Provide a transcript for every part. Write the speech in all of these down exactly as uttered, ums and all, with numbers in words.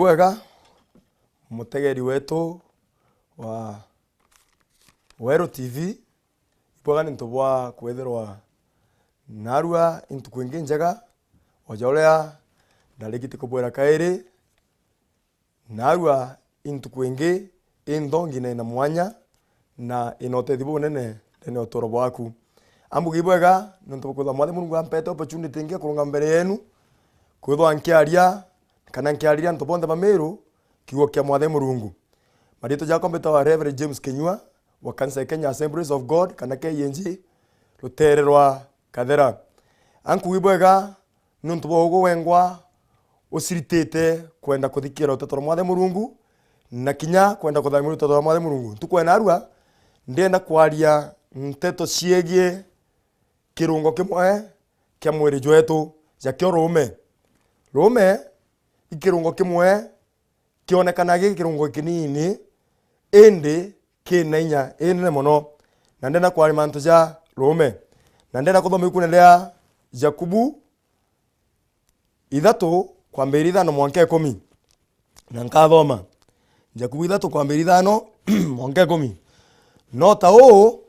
Bwega, mutegeri wetu wa Weru T V, ibwega ni ntu bwa kwithirwa narua intuku ingi njega, o ja uria ndarikite kubwira kairi, narua intuku ingi inthongi na ina mwanya, na ina utethio bunene ndene ya uturo bwaku. Ambugi bwega, nontu bwa kwithirwa Mwathani Murungu ampete opportunity ingi ya kurunga mbere yenu, kwithirwa nkiaria, kana nkiariria antu bonthe ba Meru kiugo kia Mwathani Murungu. Mariitwa jakwa mbitawa Reverend James Kinyua, wa kanisa ya Kenya Assemblies of God, kana K A N G, rutere rwa Kathera. Ankugi bwega, nontu bwa ugu wengwa uciritite kwenda kuthikira uteto rwa Mwathani Murungu, na kinya kwenda kuthamia uteto rwa Mwathani Murungu. Ntuku ya narua, ndenda kwaria nteto ciegie kirungo kimwe kia mwiri jwetu, jakio ruume. Ruume i kirungo kimwe kionekanaga gi kirungo kinini, indi kina inya inene mono. Na ndenda kwaria mantu ja ruume. Na ndenda kuthoma ibuku ria Jakubu ithatu kwambiria ithano mwanka ikumi. Na nkathoma Jakubu ithatu kwambiria ithano mwanka ikumi. No ta uu,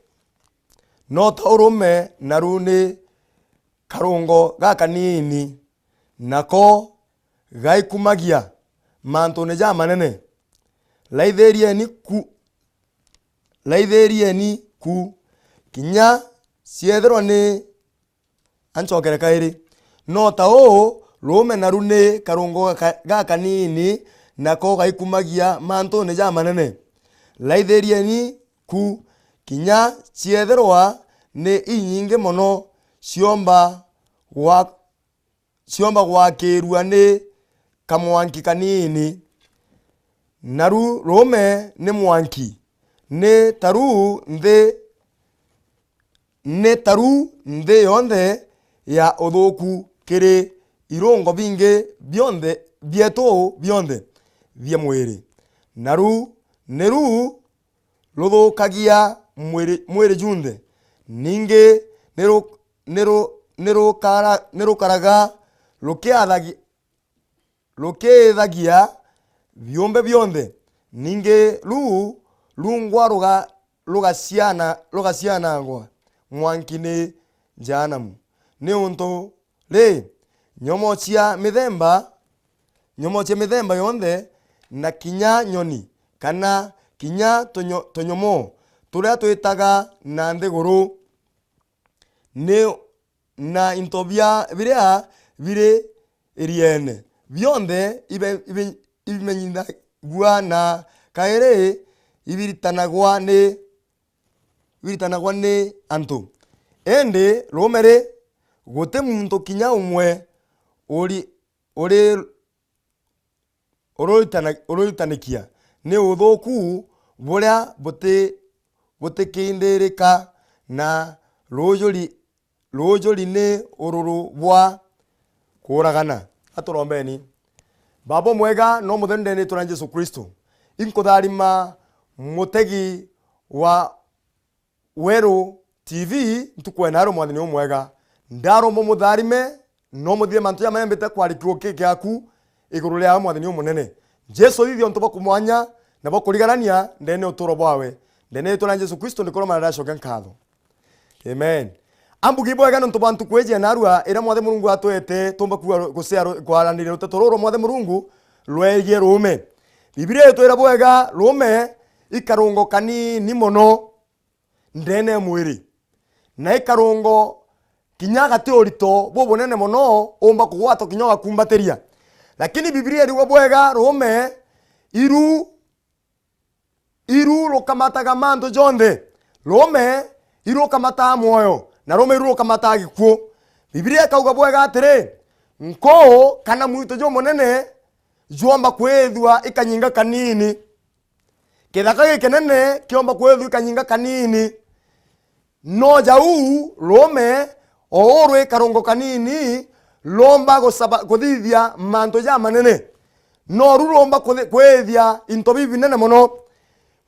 no ta urume naru ni karungo gakanini, nako gaikumagia mantune jamanene. Raithirieni ku, raithirieni ku, kinya ciethirwa ni, ancokere kairi. No ta uu, ruume naru ni karungo gaka-, gakanini, nako gaikumagia mantune jamanene. Raithirieni ku, kinya ciethirwa ni inyingi mono, ciomba gwa-, ciomba gwakirua ni kamwanki kanini. Naru ruume ni mwanki, ni taru nthi, ni taru nthi yonthe ya uthuku kiri irungo bingi bionthe bietu bionthe bia mwiri. Naru niru ruthukagia mwiri, mwiri junthe. Ningi niru-, niru-, nirukara-, nirukaraga rukiathagi-, rukiithagia biumbe bionthe. Ningi ruu rungwa ruga-, rugaciana-, rugacianangwa mwankini Jahanamu. Niuntu ri, nyomo cia mithemba, nyomo cia mithemba yonthe, na kinya nyoni, kana kinya tunyo-, tunyomo turia twitaga na nthiguru, ni, na into bia, biria biri iriene, bionthe ibe-, ibe-, ibimenyithagua na kairi ibiritanagwa ni, ibiritanagwa ni antu. Indi ruume ri, guti muntu kinya umwe uri, uri, ururitana-, ururitanikia ni uthuku buria buti-, butikindirika na rujuri, rujuri ni ururu bwa kuuragana. Aturombeni. Baba umwega, no mutheri ndene ritwa ria Jesu Kristo. Inkutharima mutegi wa Weru T V, ntuku ya naru mwathani umwega. Ndaromba umutharime, no muthire mantu jamarembete kwarikirwo ki kiaku iguru riawe mwathani umunene. Jesu, thithia untu bwa kumwanya na bwa kurigarania ndene uturo bwawe. Ndene ritwa ria Jesu Kristo ndikuromana ndacokia nkatho. Amen. Ambugi bwega nontu bwa ntuku iji ya narua iria Mwathe Murungu atwete tumba kuga ru-, gucia ru-, kwaraniria ruteto ruru rwa Mwathe Murungu rwegie ruume. Bibilia itwira bwega ruume i karungo kanini mono ndene ya mwiri, na i karungo kinya gati urito bubunene mono umba kugwatwa kinya ugakumbatiria. Lakini Bibilia iriuga bwega ruume iru iru rukamataga mantu jonthe. Ruume iru rukamataa mwoyo, na ruume iru rukamataa gikuu. Bibilia ikauga bwega atiri, nkuu kana mwito jumunene jwomba kwithua i kanyinga kanini. Kithaka gikinene kiomba kwithua i kanyinga kanini. No jau ruume o uu rwi karungo kanini, ruumba gucaba-, kuthithia mantu jamanene. No ru ruumba kuthi-, kwithia into bibinene mono.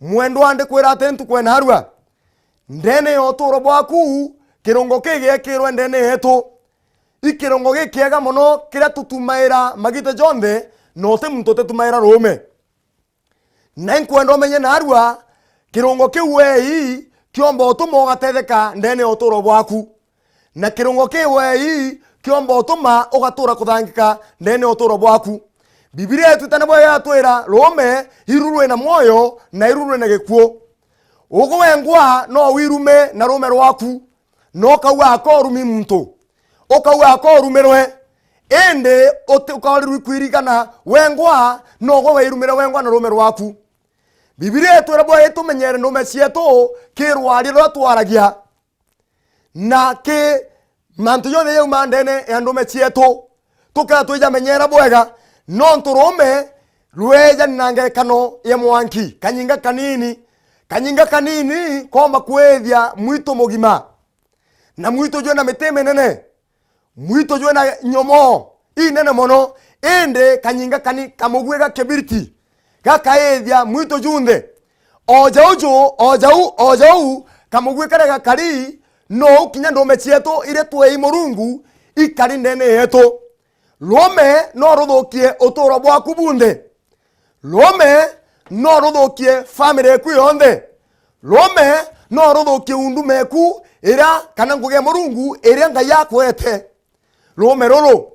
Mwendwa, ndikwira atiri ntuku ya narua, ndene ya uturo bwaku, kirungo kigiekirwe ndene yetu. I kirungo gikiega mono kiria tutumaira magita jonthe na uti muntu utitumaira ruume. Na inkwenda umenye narua, kirungo kiu wei kiomba utuma ugatetheka ndene ya uturo bwaku. Na kirungo kiu wei kiomba utuma ugatura kuthangika ndene ya uturo bwaku. Bibilia itwita nabo yatwira, ruume iru rwina mwoyo na iru rwina gikuu. Ugwe wengwa no wirume na ruume rwaku, na ukauga akorumi muntu, ukauga akorumirwe, indi uti-, ukorirwe kwirigana wengwa, nogwe wairumire wengwa na ruume rwaku. Bibilia itwira bwa itumenyere ndume cietu ki rwaria ruria twaragia, na ki mantu jonthe jauma ndene ya ndume cietu, tukea twijamenyera bwega, nontu ruume rweejani na ngerekano ya mwanki, kanyinga kanini, kanyinga kanini koomba kwithia mwitu mugima. Na mwitu jwina miti minene, mwitu jwina nyomo inene mono, indi kanyinga kani kamugwi ga kibiriti gakaithia mwitu junthe. O jau ju, o jau, o jau, kamugwi karia gakari, nou kinya ndume cietu iria twei Murungu ikari ndene yetu. Ruume no ruthukie uturo bwaku bunthe. Ruume no ruthukie family eku yonthe. Ruume no ruthukie unduma eku iria, kana ngugi ya Murungu iria Ngai akwete. Ruume ruru.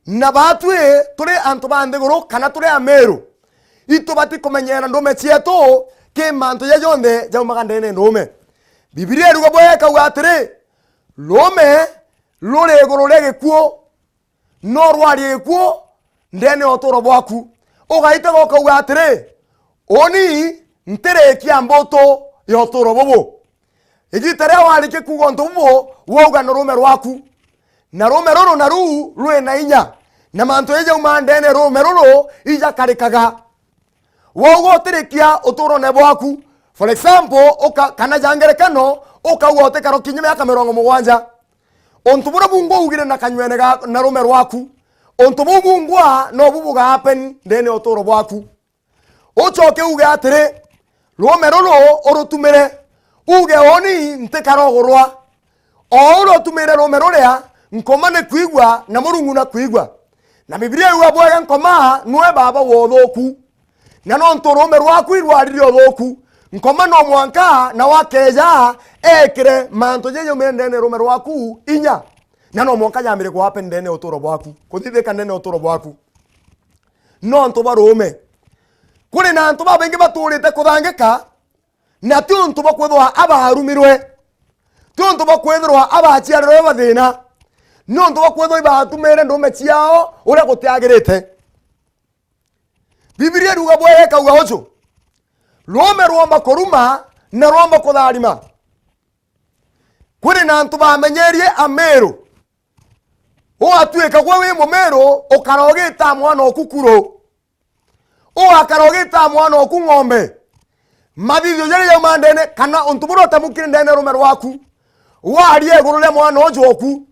Na baatwi turi antu ba nthiguru kana turi Amiru, itubati kumenyera ndume cietu ki mantu ja jonthe jaumaga ndene ndume. Bibilia iruga bwega ikauga atiri, ruume ruri iguru ria gikuu, no rwarie gikuu ndene ya uturo bwaku. Ugaitega ukauga atiri, uni ntirikia mbutu ya uturo bubu. Igita riria warikia kuuga untu bubu, wauga na ruume rwaku. Na ruume ruru naru rwina inya. Na mantu jaja jauma ndene ruume ruru ijakarikaga. Wauga utirikia uturone bwaku. For example, uka-, kana ja ngerekano, ukauga utikaro kinya miaka mirongo mugwanja. Untu buria bungwa ugire na kanywene ga, na ruume rwaku, untu buu bungwa nobu buga happen ndene ya uturo bwaku. Ucoke uge atiri, ruume ruru urutumire, uge, uni ntikarogurwa. O uria utumire ruume ruria, nkoma ni kwigua na Murungu na kwigua. Na Bibilia yuga bwega nkoma nwe baba wa uthuku. Na nontu ruume rwaku irwarire uthuku, nkoma no mwanka na wakeja ekire mantu jeja jaumire ndene ruume rwaku inya. Na no mwanka yambire ku happen ndene uturo bwaku, kuthithika ndene uturo bwaku. Nontu bwa ruume. Kuri na antu babaingi baturite kuthangika, na ti untu bwa kwithirwa abarumirwe, ti untu bwa kwithirwa abaciarirwe bathina, ni untu bwa kwithirwa ibatumire ndume ciao uria gutiagirite. Bibilia iruga bwega ikauga uju, ruume rwomba kuruma na rwomba kutharima. Kuri na antu bamenyerie Amiru, ugatuika gwe wi Mumiru, ukara ugitaa mwana oku kuru. Ugakara ugitaa mwana oku ng'ombe. Mathithio jaria jauma ndene, kana untu buria utamukire ndene ruume rwaku, waria iguru ria mwana uju oku,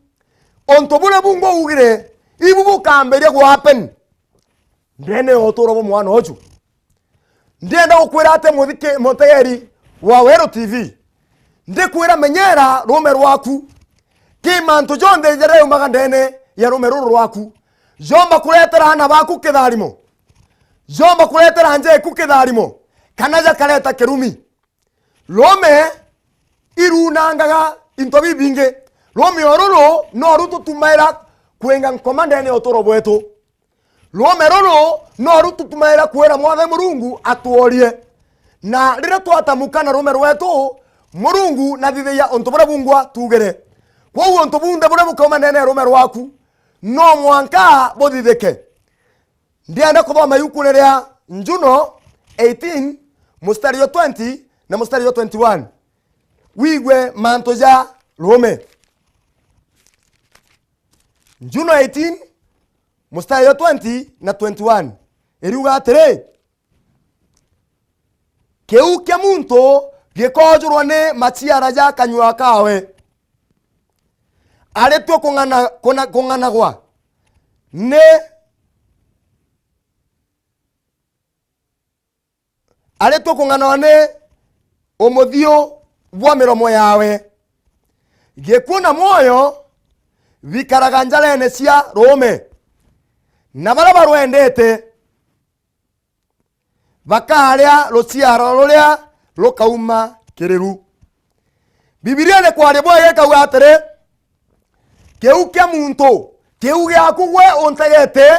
untu buria bungwa ugire, ibu bukambiria gu happen ndene ya uturo bwa mwana uju. Ndienda gukwira ati muthiki-, mutegeri wa Weru T V, ndikwira menyera ruume rwaku ki mantu jonthe jaria jaumaga ndene ya ruume ruru rwaku. Jomba kuretera aana baku kitharimo, jomba kuretera nja eku kitharimo, kana jakareta kirumi. Ruume irunangaga into bibingi. Ruume o ruru noru tutumaira kwinga nkoma ndene ya uturo bwetu. Ruume ruru noru tutumaira kwira Mwathani Murungu atworie. Na riria twatamuka na ruume rwetu, Murungu nathithagia untu buria bungwa tugire. Kwou untu bunthe buria bukauma ndene ya ruume rwaku, no mwanka buthithike. Ndienda kuthoma ibuku riria Njuno eighteen, mustari wa twenty na mustari wa twenty-one. Wigue mantu ja ruume. Njuno eighteen, mustari wa twenty na twenty-one. Iriuga atiri, "Kiu kia muntu gikoojurwa ni maciara ja kanyua kawe. Aritue kung'ana-, kuna-, kung'anagwa ni, aritue kung'anagwa ni umuthiu bwa miromo yawe." Gikuu na mwoyo bikaraga njarene cia ruume, na baria barwendete bakaria ruciaro ruria rukauma kiriru. Bibilia ni kwaria bwega ikauga atiri, kiu kia muntu, kiu giaku gwe untegete,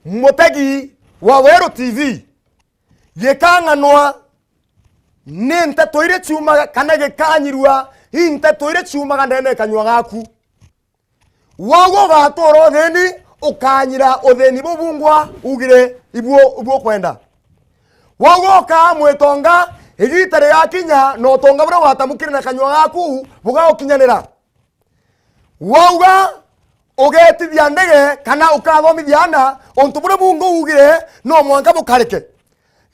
mutegi wa Weru T V, gikang'anwa ni nteto iria ciumaga, kana gikanyirua i nteto iria ciumaga ndene ya kanyua gaku. Wauga ugatuura uthini, ukanyira uthini bubungwa ugire ibuo, ibuo kwenda. Wauga ukaa mwitonga, igiita rigakinya na utonga buria watamukire na kanyua gaku bugagukinyanira. Wauga ugetithia ndege kana ukathomithia ana, untu buria bungi ugire no mwanka bukareke.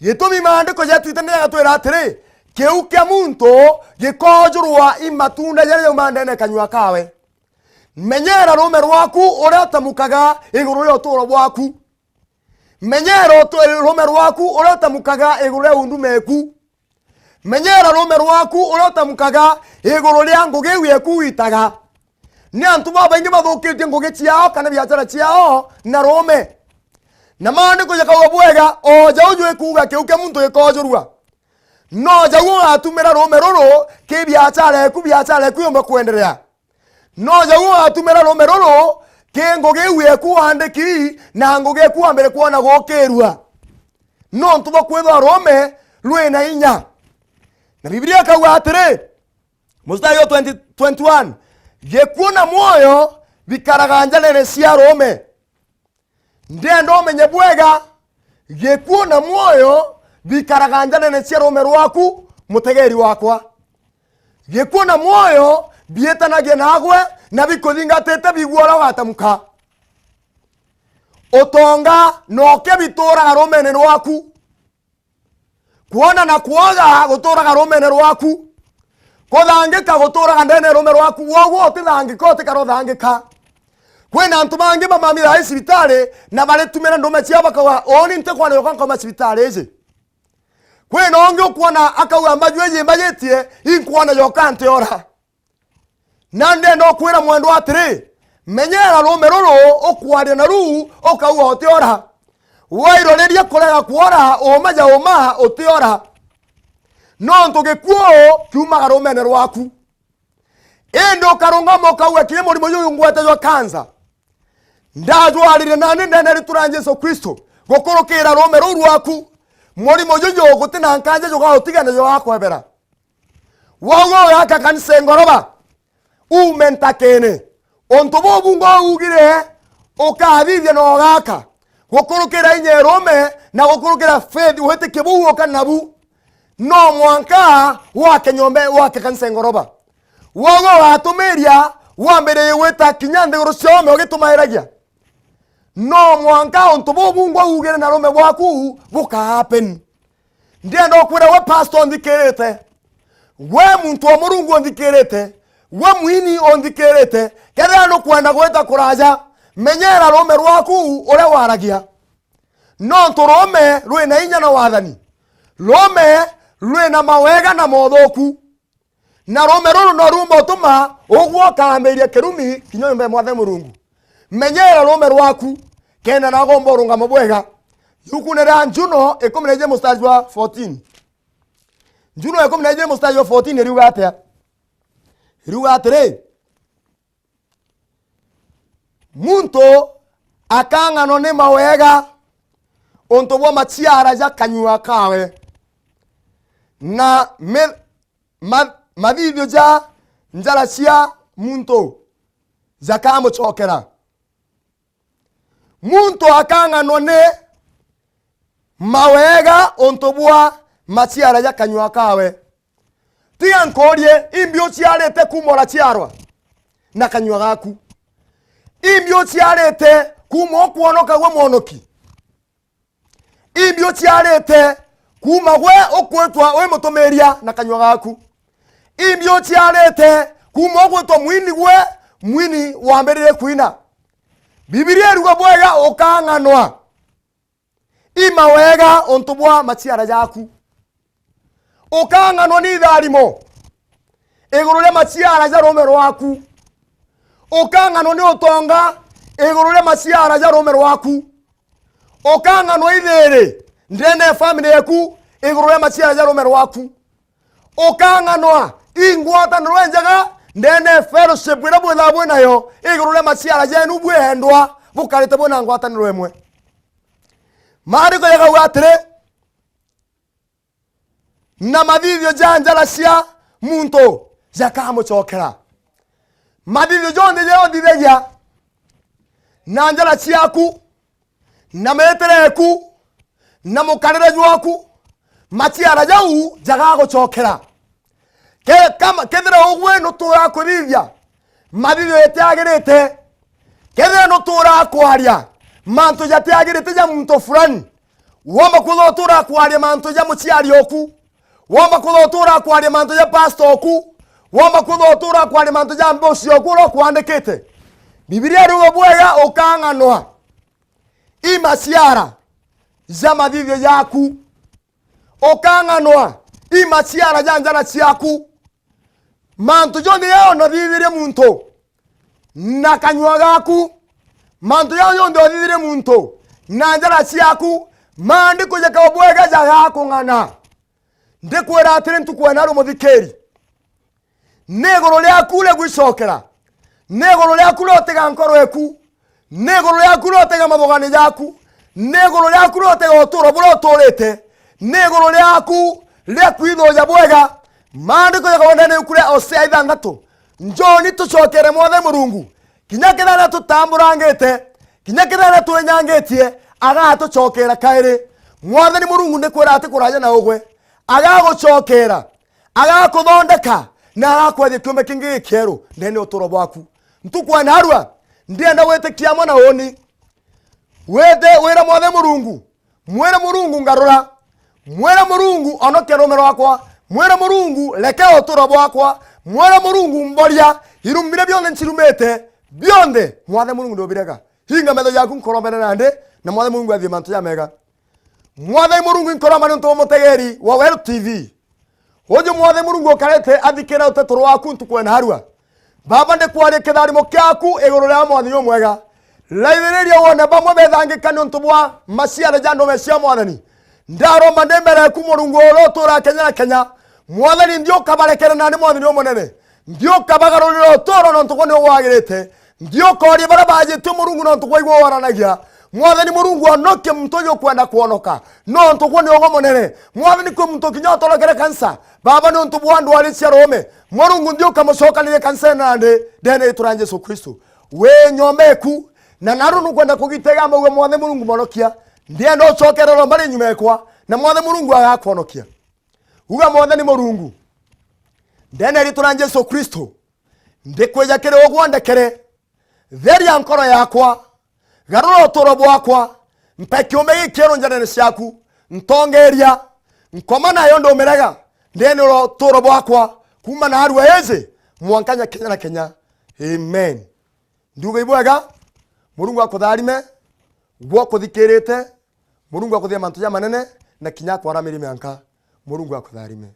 Gitumi maandiko jatwite ni jagatwira atiri, kiu kia muntu gikoojurwa i matunda jaria jauma ndene ya kanyua kawe. Menyera ruume rwaku uria utamukaga iguru ria utuuro bwaku. Menyera utu-, ruume rwaku uria utamukaga iguru ria undume eku. Menyera ruume rwaku uria utamukaga iguru ria ngugi iu yeku witaga. Ni antu babaingi bathukitie ngugi ciao kana biachara ciao na ruume. Na maandiko jakauga bwega, o jau jwikuuga kiu kia muntu gikoojurua. No jau ugatumira ruume ruru ki biachara eku, biachara eku yumba kwenderea. No jau ugatumira ruume ruru ki ngugi iu yeku wandiki, na ngugi eku wambire kwona gukirua. Nontu bwa kwithwa ruume rwina inya. Na Biblia ikauga atiri, mustari wa twenty, twenty-one, gikuu na mwoyo bikaraga njanene cia ruume. Ndienda umenye bwega, gikuu na mwoyo bikaraga njanene cia ruume rwaku, mutegeri wakwa. Gikuu na mwoyo biitanagia naagwe na bikuthingatite bigua uria ugatamuka. Utonga noke bituuraga ruumene rwaku. Kwona na kwoga gutuuraga ruumene rwaku. Kuthangika gutuuraga ndene ya ruume rwaku. Woguo utithangika, utikara uthangika. Kwina antu bangi bamamithaa i cibitari na baritumira ndume ciao bakauga, uuni ntikwana yoka nkoma cibitari iji. Kwina ungi ukwona akauga, mbaju iji mbajitie, inkwona yoka ntiora. Na ndenda ukwira mwendwa atiri, menyera ruume ruru ukwaria naru, ukauga utiora. Wairoreria kurega kwora, uuma ja uuma utiora. Nontu gikuu kiumaga ruumene rwaku. Indi ukarungama ukauga, kiri murimo juju ngwete jwa kansa, ndajwarire nani ndene ya ritu ria Jesu Kristo, gukurukira ruume ruu rwaku, murimo juju guti na nkanja jugautiga na jugakwebera. Wauga ugaka kanisa ngoroba, uume ntakene. Untu bubungu ugire ukathithia na ugaka, gukurukira inya irume na gukurukira faith, witikia buu uka nabu. No mwanka wake nyomba, wake kanisa ngoroba. Wauga ugatumiria, wambiririe gwita kinya nthiguru ciome ugitumairagia. No mwanka untu bubungu ugire na rume bwaku buka happen. Ndienda ukwira we pastor unthikirite, we muntu wa Murungu unthikirite, we mwini unthikirite, kethira nukwenda gwita kuraja, menyera rume rwaku uria waragia. Nontu rume rwina inya na wathani, rume rwina mawega na mothuku. Na rume ruru no ruumba utuma ugwo ukambiria kirumi kinya nyomba ya Mwathani Murungu. Menyera rume rwaku, kenda na ugomba urungamo bwega. Yukune ria Njuno ikumi na ijiri mustari jwa fourteen. Njuno ikumi na ijiri mustari jwa fourteen iriuga atia? Iriuga atiri, muntu akang'anwa ni mawega untu bwa maciara ja kanyua kawe, na mi-, ma-, mathithio ja njara cia muntu jakamucokera. Muntu akang'anwa ni mawega untu bwa maciara ja kanyua kawe. Tiga nkurie, imbi uciarite kuuma uraciarwa na kanyua gaku? Imbi uciarite kuuma ukwonoka gwe mwonoki? Imbi uciarite kuuma gwe ukwitwa wi mutumiria na kanyua gaku? Imbi uciarite kuuma ukwitwa mwini gwe mwini wambiririe kwina? Bibilia iruga bwega ukang'anwa i mawega untu bwa maciara jaku. Ukang'anwa ni itharimo iguru ria maciara ja rume rwaku. Ukang'anwa ni utonga iguru ria maciara ja rume rwaku. Ukang'anwa i thiiri ndene ya family yeku, iguru ria maciara ja rume rwaku. Ukang'anwa i ngwataniro injega ndene ya fellowship iria bwithaa bwi nayo iguru ria maciara jenu bwi endwa, bukarite bwina ngwataniro imwe. Maandiko jakauga atiri, na mathithio ja njara cia muntu jakamucokera. Mathithio jonthe jaria uthithagia na njara ciaku, na miitire yaku, na mukarire jwaku, maciara jau jagagucokera. Ke-, kama-, kethira ugwe nutuura kuthithia mathithio jatiagirite, kethira nutuura kwaria mantu jatiagirite ja muntu fulani, womba kwithirwa utuura kwaria mantu ja muciari oku, womba kwithirwa utuura kwaria mantu ja pastor oku, womba kwithirwa utuura kwaria mantu ja mbosi oku uria ukwandikite. Bibilia iriuga bwega, ukang'anwa i maciara ja mathithio jaku. Ukang'anwa i maciara ja njara ciaku. Mantu jonthe jaria unathithirie muntu na kanyua gaku, mantu jaria jonthe uthithirie muntu na njara ciaku, maandiko jakauga bwega jagakung'ana. Ndikwira atiri, ntuku ya naarua muthikiri, ni iguru riaku ria gwicokera, ni iguru riaku ria utega nkoro eku, ni iguru riaku ria utega mathugani jaku, ni iguru riaku ria utega uturo buria uturite, ni iguru riaku ria kwithuja bwega. Maandiko jakauga ndene yuku ria Hosea ithanthatu, njoni tucokere Mwathani Murungu, kinya kethira tutamburangite, kinya kethira twinyangitie, agatucokera kairi. Mwathani Murungu ndikwira ati kuraja na ugwe, agagucokera, agakuthondeka, na agakwethia kiumbe kingi gikieru ndene ya uturo bwaku. Ntuku ya naarua, ndienda gwitikia amwe na uuni. Wite wira Mwathani Murungu, mwire Murungu, ngarura. Mwire Murungu, onokia rume rwakwa. Mwire Murungu, rekera uturo bwakwa. Mwire Murungu, mboria irumi biria bionthe ncirumite, bionthe Mwathani Murungu nubirega. Hinga metho jaku, nkurombere nandi, na Mwathani Murungu athithie mantu jamega. Mwathani Murungu, inkuromba niuntu bwa mutegeri wa Weru T V. Uju Mwathani Murungu ukarite athikira uteto rwaku ntuku ya naarua. Baba, ndikwaria kitharimo kiaku iguru ria Mwathani umwega. Raithiriria wone bamwe bethangika niuntu bwa maciara ja ndume cia Mwathani. Ndaromba ndi mbere yaku, Murungu uria uturaa kenya na kenya. Mwathani, nthi ukabarekere nandi, Mwathani umunene. Nthi ukabagarurira uturo nontu gwe niwe wagirite. Nthi ukooria baria baajitue, Murungu, nontu gwe igwe waranagia. Mwathani Murungu, onokia muntu uju ukwenda kwonoka, nontu gwe ni ugwe munene. Mwathani, kwi muntu kinya utorokere kansa, Baba, niuntu bwa ndwari cia ruume. Murungu, nthi ukamucokanirie kansa ino nandi, ndene ya riitwa ria Jesu Kristo. Wi nyomba eku, na naru nukwenda kugitega mauga, Mwathani Murungu mwonokia, ndienda ucokere rombari nyuma ekwa, na Mwathani Murungu agakwonokia. Uga, Mwathani Murungu, ndene ya riitwa ria Jesu Kristo, ndikwija kiri ugwe, ndekere, theria nkoro yakwa, garura uturo bwakwa, mpe kiumbe gikieru njarene ciaku, ntongeria, nkoma nayo ndumirega, ndene ya uturo bwakwa, kuuma naarua iji, mwanka nya kenya na kenya. Amen. Ndiuga ibwega, Murungu akutharime, gwe ukuthikirite, Murungu akuthithia mantu jamanene, na kinya akwaramirie mianka. Murungu akutharime.